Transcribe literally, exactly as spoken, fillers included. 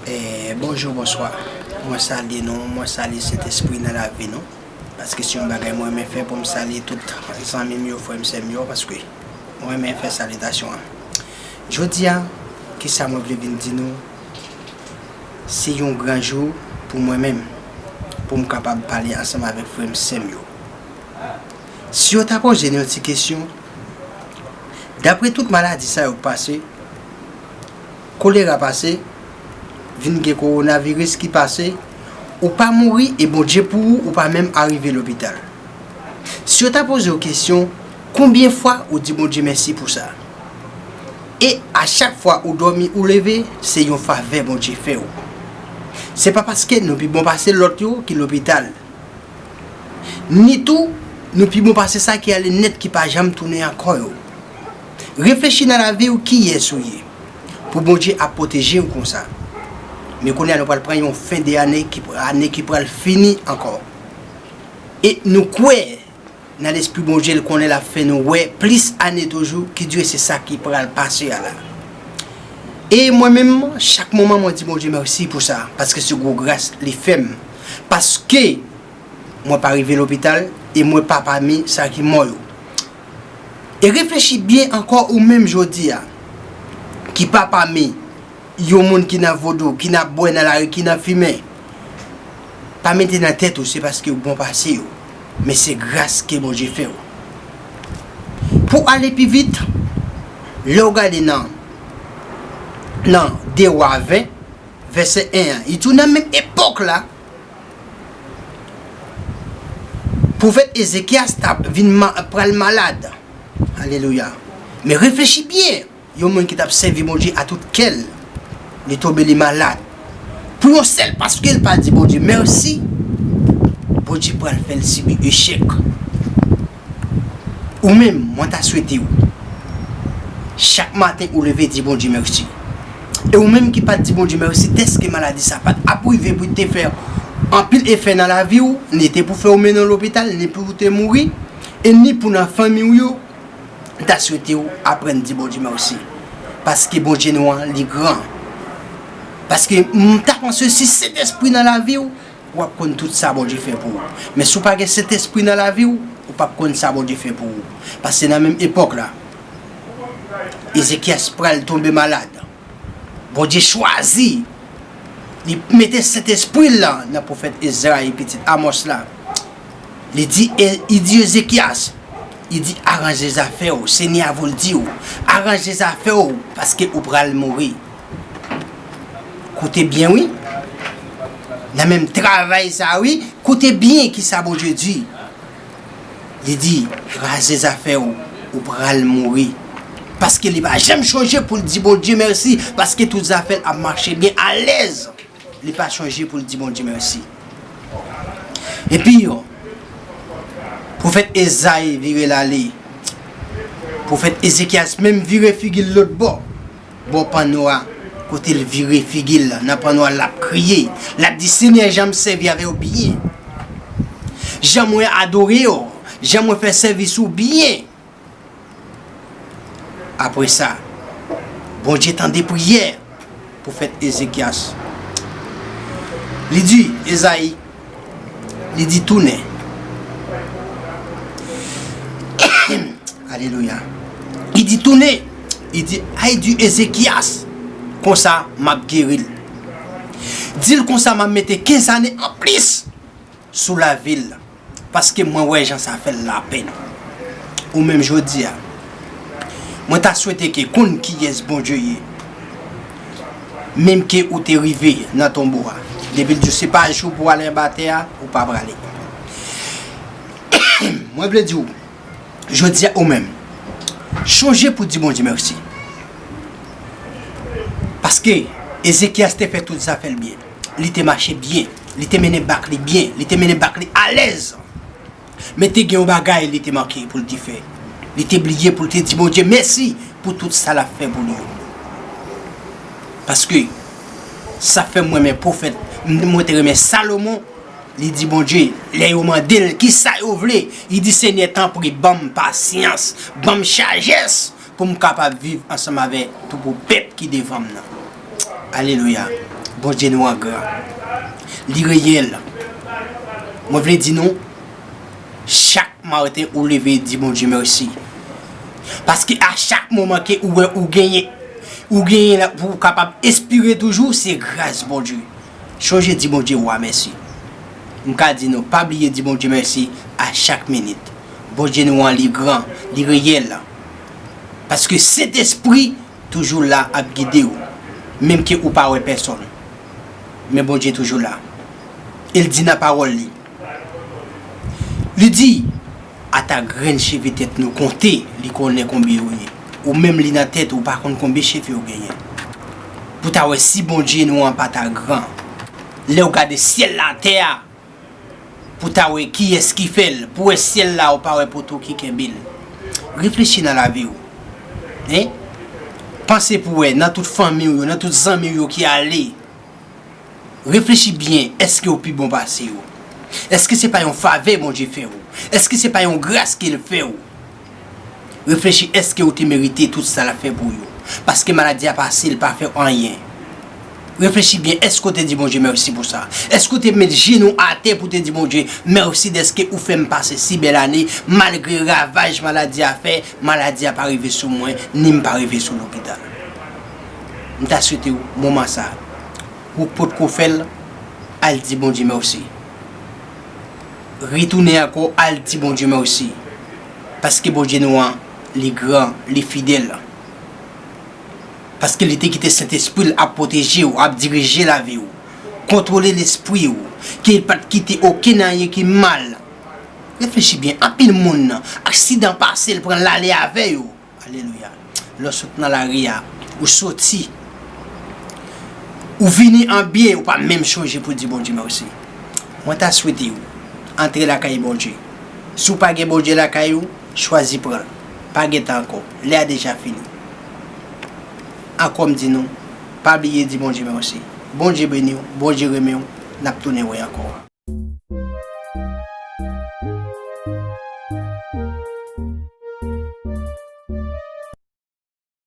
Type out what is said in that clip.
Eh, bonjou, bonswa. Mwen salye nou, mwen salye Sentespri nan lavi nou. Paske se yon bagay mwen renmen fè pou m salye tout zanmi m yo, frè m, sè m yo, paske mwen renmen fè salitasyon an. Jodi a, kisa mwen vle vin di nou? Se yon gran jou pou mwen menm, pou m kapab pale ansanm avèk frè m, sè m yo. Si yo ta poze nou yon ti kesyon, dapre tout maladi sa yo k pase, kolera pase, vin gen kowonaviris ki pase, ou pa mouri e Bondye pou ou, ou pa menm arive lopital. Si yo ta poze w kesyon, konbyen fwa ou di Bondye mèsi pou sa? E a chak fwa ou dòmi, ou leve, se yon favè Bondye fè w. Se pa paske nou pi bon pase lòt yo ki lopital. Ni tou, nou pi bon pase sa ki ale nèt, ki pa janm tounen ankò yo. Reflechi nan lavi w, kiyès ou ye, pou Bondye ap pwoteje w konsa. Men kounye a nou pral pran yon fen de ane ki, ane ki pral fini ankò. E nou kwè nan lespri Bondye, l konnen l ap fè nou wè plis ane toujou, ki dwe se sa ki pral pase a la. E mwen menm, chak moman mwen di Bondye mèsi pou sa, paske se gwo gras li fè m. Paske mwen pa rive lopital e mwen pa pami sa ki mò yo. E reflechi byen ankò ou menm jodi a, ki pa pami yon moun ki nan vodou, ki nan bwè nan lari, ki nan fimen. Pa mete nan tèt ou se paske ou bon pase yo, men se gras ke Bondye fè w. Pou ale pi vit, lè w gade nan, nan de Wa ven, vèsè en an, li di w nan menm epòk la, pwofèt Ezekyas t ap vin ma-, pral malad. Alelouya. Men reflechi byen, yon moun ki t ap sèvi Bondye a tout kè l, li tonbe, li malad. Pou yon sèl paske l pa di Bondye mèsi, Bondye pral fè l sibi echèk. Ou menm, mwen ta swete w, chak maten ou leve, di Bondye mèsi. E ou menm ki pa t di Bondye mèsi, dèske maladi sa pa t ap rive pou te fè anpil efè nan lavi w, li te pou fè w mennen w lopital, ni pou w te mouri, e ni pou nan fanmi w yo, m ta swete w aprann di Bondye mèsi. Paske Bondye nou an, li gran. Paske m ta panse si Sentespri nan lavi w, w ap konn tout sa Bondye fè pou ou. Men si w pa gen Sentespri nan lavi w, ou p ap konn sa Bondye fè pou ou. Paske nan menm epòk la, Ezekyas pral tonbe malad. Bondye chwazi, li mete Sentespri l lan nan pwofèt Ezayi, pitit Amòs la. Li di, e, li di Ezekyas, li di, aranje zafè w, Senyè a voye l di w, aranje zafè w, paske ou pral mouri. Koute byen, wi. Nan menm travay sa, wi. Koute byen kisa Bondye di. Li di, raje zafè w, ou pral mouri. Paske li pa janm chonje pou l di Bondye mèsi, paske tout zafè l ap mache byen, alèz. Li pa chonje pou l di Bondye mèsi. Epi, pwofèt Ezayi vire l ale. Pwofèt Ezekyas menm vire figi l lòt bò, bò panno a, kote l vire figi l nan panno a, l ap kriye. L ap di, Senyè, jan m sèvi avè w byen. Jan mwen adore w, jan mwen fè sèvis ou byen. Apre sa, Bondye tande priyè pwofèt Ezekyas. Li di Ezayi, li di, tounen. Alelouya. Li di, tounen. Li di, al di Ezekyas, konsa m ap geri l. Di l konsa m ap mete kenz ane anplis sou lavi l, paske mwen wè jan sa fè l lapenn. Ou menm jodi a, mwen ta swete ke konn kiyès Bondye ye, menm ke ou te rive nan tonbo a. Depi l di w se pa jou pou w ale anba tè a, ou pa prale. Mwen vle di w, jodi a ou menm, chonje pou di Bondye mèsi. Paske Ezekyas te fè tout zafè l byen. Li te mache byen. Li te mennen bak li byen. Li te mennen bak li alèz. Men te gen yon bagay li te manke pou l te fè. Li te bliye pou l te di Bondye mèsi pou tout sa l ap fè pou li yo. Paske sa fè mwen renmen pwofèt, mwen te renmen Salomon, li di Bondye, lè yo mande l kisa yo vle, li di, Senyè, tanpri, ban m pasyans, ban m sajès pou m kapab viv ansanm avè twoupo pèp ki devan m nan. Alelouya. Bondye nou an gran. Li reyèl. Mwen vle di nou, chak maten ou leve, di Bondye mèsi. Paske a chak moman ke ou wè ou genyen, ou genyen la pou ou kapab espire toujou, se gras Bondye. Chonje di Bondye wa mèsi. M ka di nou, pa bliye di Bondye mèsi a chak minit. Bondye nou an, li gran, li reyèl. Paske Sentespri toujou la ap gide w, menm ke ou pa wè pèsonn. Men Bondye toujou la. E l di nan pawòl li, li di, ata grenn cheve tèt nou konte, li konnen konbyen yo ye. Ou menm li nan tèt ou, ou pa konn konbyen cheve w genyen. Pou ta wè si Bondye nou an pa ta gran. Lè w gade syèl la, tè a, pou ta wè kiyès ki fè l, pou wè syèl la, ou pa wè poto ki kenbe l. Reflechi nan lavi w. Hein? Panse pou wè nan tout fanmi w yo, nan tout zanmi w yo ki ale. Reflechi byen, èske w pi bon pase yo? Èske se pa yon favè Bondye fè w? Èske se pa yon gras ke l fè w? Reflechi, èske ou te merite tout sa l ap fè pou yo? Paske maladi a pase, l pa fè w anyen. Reflechi byen, èske w te di Bondye mèsi pou sa? Èske w te met jenou atè pou te di Bondye mèsi dèske ou fè m pase si bèl ane, malgre ravaj maladi a fè, maladi a pa rive sou mwen, ni m pa rive sou lopital? M ta swete w, moman sa, ou k potko fè l, al di Bondye mèsi. Retounen ankò, al di Bondye mèsi. Paske Bondye nou an, li gran, li fidèl. Paske li te kite Sentespri l ap pwoteje w, ap dirije lavi w, kontwole lespri w, ke l pa t kite okenn anyen ki mal. Reflechi byen, anpil moun, aksidan pase l pran l ale avè yo. Alelouya. Lè w sot nan lari a, ou soti, ou vini an byen, ou pa menm chonje pou di Bondye mèsi. Mwen ta swete w antre lakay Bondye. Si w pa gen Bondye lakay ou, chwazi pran l. Pa gen tan ankò. Lè a deja fini. Ankò m di nou, pa bliye di Bondye mèsi. Bondye beni w, Bondye renmen w, n ap tounen wè ankò.